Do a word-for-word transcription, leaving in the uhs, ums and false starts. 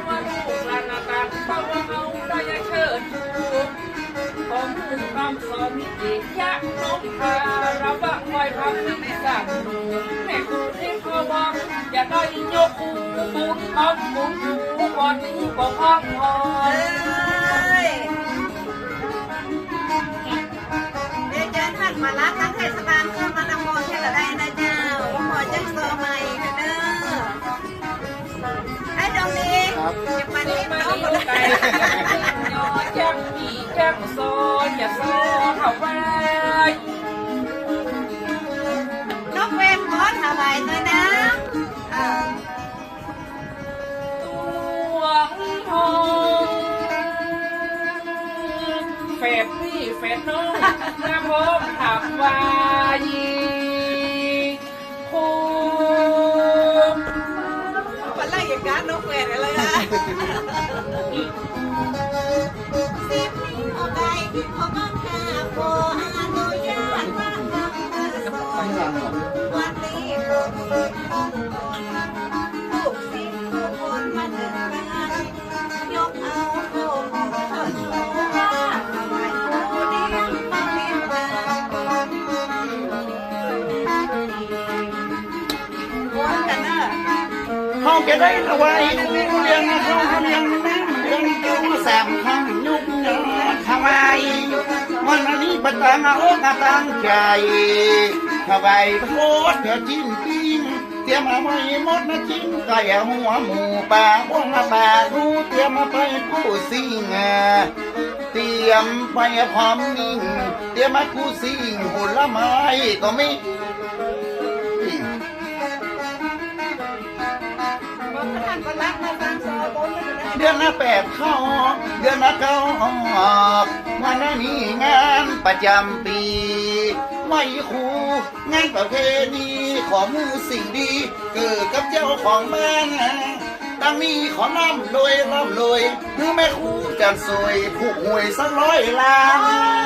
ลูกหลานอาจารย์ เพราะว่าเฮาได้เชิญชู ขอมูลคำสอนมีเกียรติยะน้อมคารวะไหว้พระสร้างหลวงแม่ครูทิพย์พระวัง อย่าได้ยกหูบุญทำบุญอยู่วันนี้ก็พักผ่อน เอ้ย เดี๋ยวเจิญต้านมารับตังเทศบาลนครพระนครเท่าใดนะเจ้า ขอจักซอใหม่ค่ะเด้อ ไอ้ตรงนี้ ครับ จะไปเล่นน้องก็ได้ จักมีจักซอ จะซอเข้าไป นกแว่นขอถวายด้วยนะ อ่า ตวงทอง แฝดปี้แฝดน้อง นะพร้อมถามว่ายี โค มันไล่อย่างนั้นนกแฝดอะไรอะ สิบนี้ออกไปที่เขาบ้านนา ขออนุญาตมาทำมาสอน วันนี้ขอเปิดห้องก่อน ลูกศิษย์ทุกคนมาถึงกัน ยกเอาโคมเข้าชูว่า ถวายครูเลี้ยงพระเมตตา วนกันเนอะ เฮาจะได้ถวายครูเลี้ยงข้าวเลี้ยงน้ำเลี้ยงเจ้าสามครั้ง ยกยอดถวาย วันนี้ประทานเอาอกมาตั้งใจ๋ ถวายโคตรเดี๋ยวจิ้นปิ้ง เตรียมเอาไว้หมดนะ จิ้นไก่หัวหมูปลา อ้วงปลาทู เตรียมเอาไปกู้สิ่ง เตรียมไปพร้อมนิ่ง เตรียมมากู้สิ่ง ผลไม้ก็มี เดือนละแปดเข้า เดือนละเก้าออก วันนี้งานประจำปี๋ ไหว้ครู งานประเพณีของหมู่สิ่งดี เกิดกับเจ้าของบ้าน ดังนี้ขอร่ำรวยร่ำรวย หื้อแม่ครูจันทร์สวย ถูกหวยสักร้อยล้าน